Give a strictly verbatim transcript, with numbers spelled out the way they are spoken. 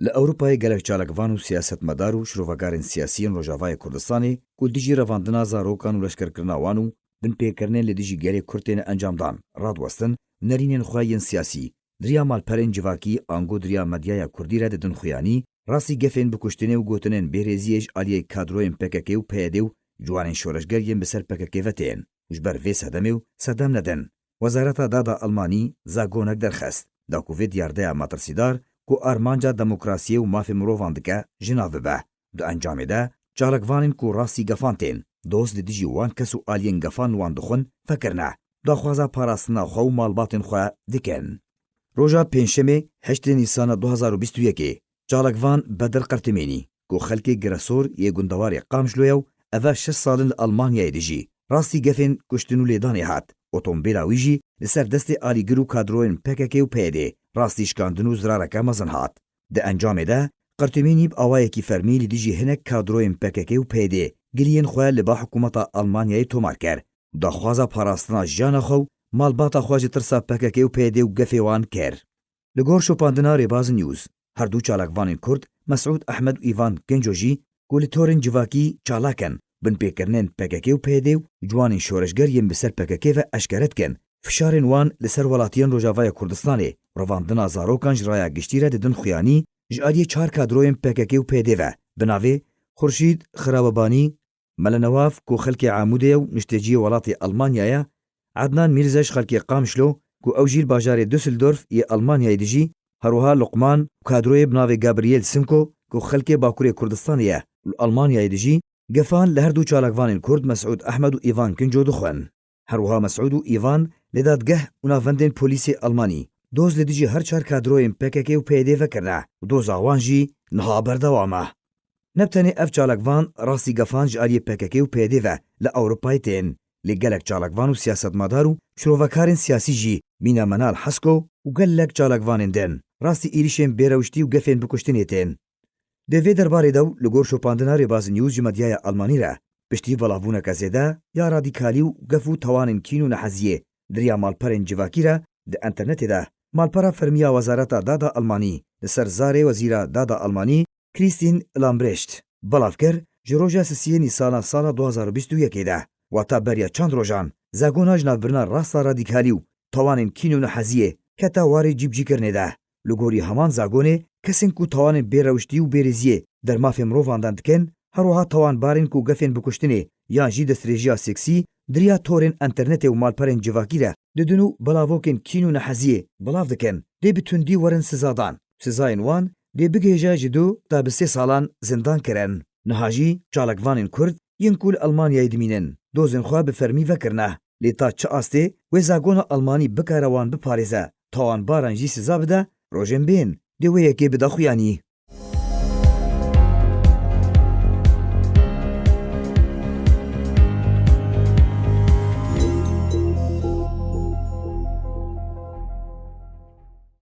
Li Ewropayê gelek çalakvan û siyasetmedar û şirovekarên siyasî yên Rojavayê Kurdistanê ku li dijî revandina zarokan û leşkerkirina wan û binpêkirinên li dijî gelê Kurd têne encamdan, radiwestin û nerînên xwe yên siyasî di riya malperên civakî ango di riya medyaya Kurdî re didin xuyanî, rastî gefên bikuştinê û gotinên bêrêziyê ji aliyê kadroyên P K K û P Y D û ciwanên şoreşger yên bi ser P K K ve tên û ji ber vê sedemê û sedem nedin. Wezareta Dada Almanî zagonek derxist, da ku vê diyardeya metirsîdar ku armanca demokrasiyê û mafê mirovan dike, ji nav bibe. Di encamê de çalakvanên ku rastî gefan tên, doz li dijî wan kes û aliyên gefan wan dixwin, vekirine. Daxwaza parastina xwe û malbatên xwe dikin. Roja Pêncşemê, heştê Nîsana du hazar û bîst û yekê, çalakvan Bedir Qertimênî, ku xelkê Giresor yê gundewarê Qamişlo ye û eve şeş sal in li Almanyayê dijî, rastî gefên kuştin û lêdanê hat. Otomobîla wî jî li ser destê alîgir û kadroyên P K K û P Y D rastî şikandin û zirareke mezin hat. Di encamê de, Qertimênî bi awayekî fermî li dijî hinek kadroyên P K K û P Y D giliyên xwe li ba hikûmeta Almanyayê tomar kir û daxwaza parastina jiyana xwe û malbata xwe ji tirsa P K K û P Y D û gefê wan kir. Li gor şopandina Rêbaz News, her du çalakvanên Kurd, Mesûd Ehmed û Îvan Kinco jî, ku li torên civakî çalak in, binpêkirinên P K K û P Y D û ciwanên şoreşger yên bi ser P K K ve eşkere dikin, fişarên wan li ser welatiyên Rojavaya Kurdistanê, revandina zarokan ji raya giştî re didin xuyanî, ji aliyê çar kadroyên P K K û P Y D ve, bi navê Xurşîd Xirawebanî, Mele Newaf ku xelkê Amûdê ye û nişteciyê welatê Almanya ye, Ednan Mîrze ji xelkê Qamişlo ku ew jî li bajarê Düsseldorf yê Almanyayê dijî, herwiha Luqman û kadroyê bi navê Gabriel Simko ku xelkê Bakurê Kurdistanê ye û li Almanyayê dijî, gefan li her du çalakvanên Kurd Mesûd Ehmed û Îvan Kinco dixwin. Herwiha Mesûd û Îvan li dadgeh û navendên polîsê Almanî doz li dijî her çar kadroyên P K K û P Y D vekirine û doza wan jî niha berdewam e. Ne bi tenê ev çalakvan rastî gefan ji aliyê P K K û P Y D ve li Ewropayê tên, lê gelek çalakvan û siyasetmedar û şirovekarên siyasî jî mîna Menal Hesko û gelek çalakvanên din rastî êrîşên bêrewiştî û gefên bikuştinê tên. Di vê derbarê de û li gor şopandina Rêbaz News ji medyaya Almanî re, piştî belavbûneke zêde ya radîkalî û gef û tawanên kîn û neheziyê di riya malperên civakî re di înternetê de, malpera fermî ya Wezareta Dada Almanî li ser zarê Wezîra Dada Almanî Christine Lambrecht belav kir, ji roja sisiyê Nîsana sala du hazar û bîst û yekê de, wata beriya çend rojan, zagona ji navbirina rasta radîkalî û tawanên kîn û neheziyê kete warê cîbicîkirinê de. Li gorî heman zagonê, kesên ku tawanên bêrewiştî û bêrêziyê dermafê mirovan dan dikin, herwiha tawanbarên ku gefên bikuştinê yan jî destdirêjiya seksî di riya torên înternetê û malperên civakî re didin û belavokên kîn û neheziyê belav dikin, dê bi tundî werin sizadan. Sizayên wan dê bigihêje ji du ta bi sê salan zindan kirin. Niha jî çalakvanên Kurd yên ku li Almanyayê dimînin, dozên xwe bi fermî vekirine. Lê ta çi astê wê zagona Almanî bikare wan biparêze, tawanbaran jî siza bide, rojên bên dê wê yekê bide xuyanî.